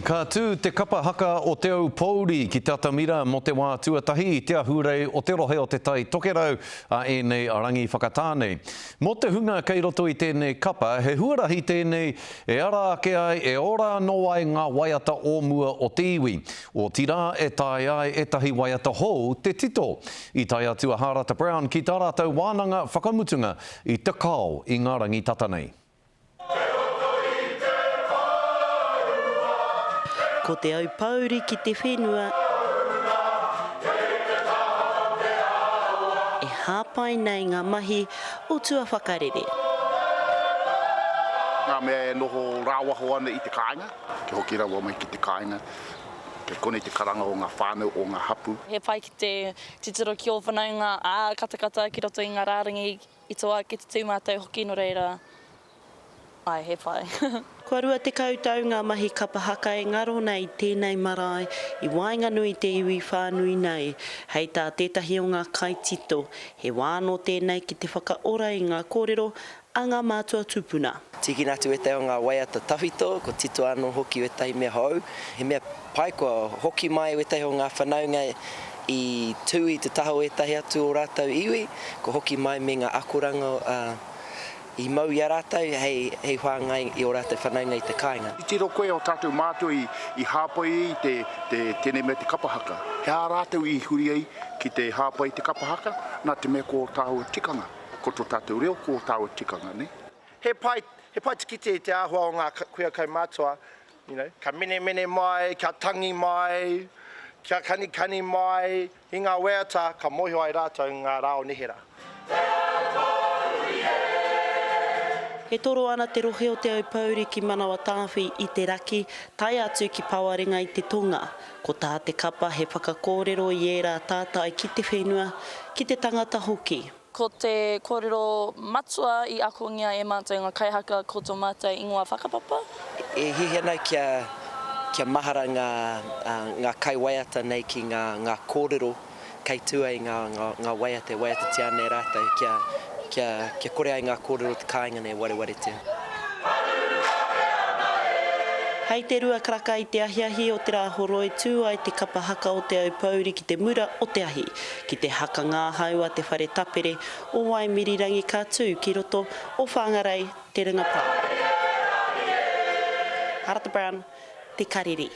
Ka tū te kapa haka o Te Aupōuri ki te atamira mō te wā tuatahi i te ahurei o te rohe o Te Tai Tokerau a ēnei rangi whakatā nei. Mō te hunga kei roto i tēnei kapa, he huarahi tēnei e ara ake ai, e ora anō ai ngā waiata o mua o te iwi. Otirā e taea ai ētahi waiata hou te tito. I tae atu a Hārata Brown ki tā rātou wānanga whakamutunga i Te Kao i ngā rangi tata nei. Ko te Aupōuri ki te whenua e hāpai nei ngā mahi o tuawhakarere. Ngā mea e noho rāwaho ana i te kāinga, kia hoki rawa mai ki te kāinga, kei konei te karanga o ngā whānau, o ngā hapū. He pai ki te titiro ki ō whanaunga, ā, katakata ki roto i ngā rārangi I toa ki te tū mātou hoki nō reira, āe he pai. Kua 20 tau ngā mahi kapa haka e ngaro nei tēnei marae i waenganui i te iwi whānui nei. Hei tā tētahi o ngā kaitito, he wā anō tēnei ki te whakaora i ngā kōrero a ngā mātua tūpuna. Tīkina atu ētahi o ngā waiata tawhito, ko titoa anō hoki ētahi mea hou. He mea pai kua hoki mai ētahi o ngā whanaunga i tū i te taha o ētahi atu o rātou iwi, kua hoki mai me ngā akoranga i mau i a rātou hei hei whāngai i ō rātou whanaunga i te kāinga. Titiro koe o tātou mātua i i hāpai ai te te tēnei mea te kapa haka. He aha rātou i huri ai ki te hāpai i te kapa haka? Nā te mea ko ō tāua tikanga, ko tō tātou reo, ko ō tāua tikanga, nē? He pai, he pai te kite i te āhua o ngā kuia kaumātua, you know, ka menemene mai, ka tangi mai, kia kanikani mai i ngā waiata ka mōhio ai rātou ngā rā o neherā. E toro ana te rohe o Te Aupōuri ki Manawatāwhi i te raki, tae atu ki Pawarenga i te tonga. Ko tā te kapa he whakakōrero i ērā tātai ki te whenua, ki te tangata hoki. Ko te kōrero matua i akongia e mātou ngā kaihaka ko tō mātou ingoa whakapapa. E hiahia ana kia, kia mahara ngā, ngā kaiwaiata nei ki ngā, ngā kōrero kei tua i ngā, ngā, ngā waiata e waiatatia ana e rātou kia, kia, kia kore ai ngā kōrero o te kāinga nei e warewaretia. Hei te rua karaka i te ahiahi o te Rāhoroi tū ai te kapa haka o Te Aupōuri ki te mura o te ahi, ki te haka ngāhau a te whare tapere o Waimirirangi ka tū ki roto o Whangarei Te Ringapā. Harata Brown, Te Karere.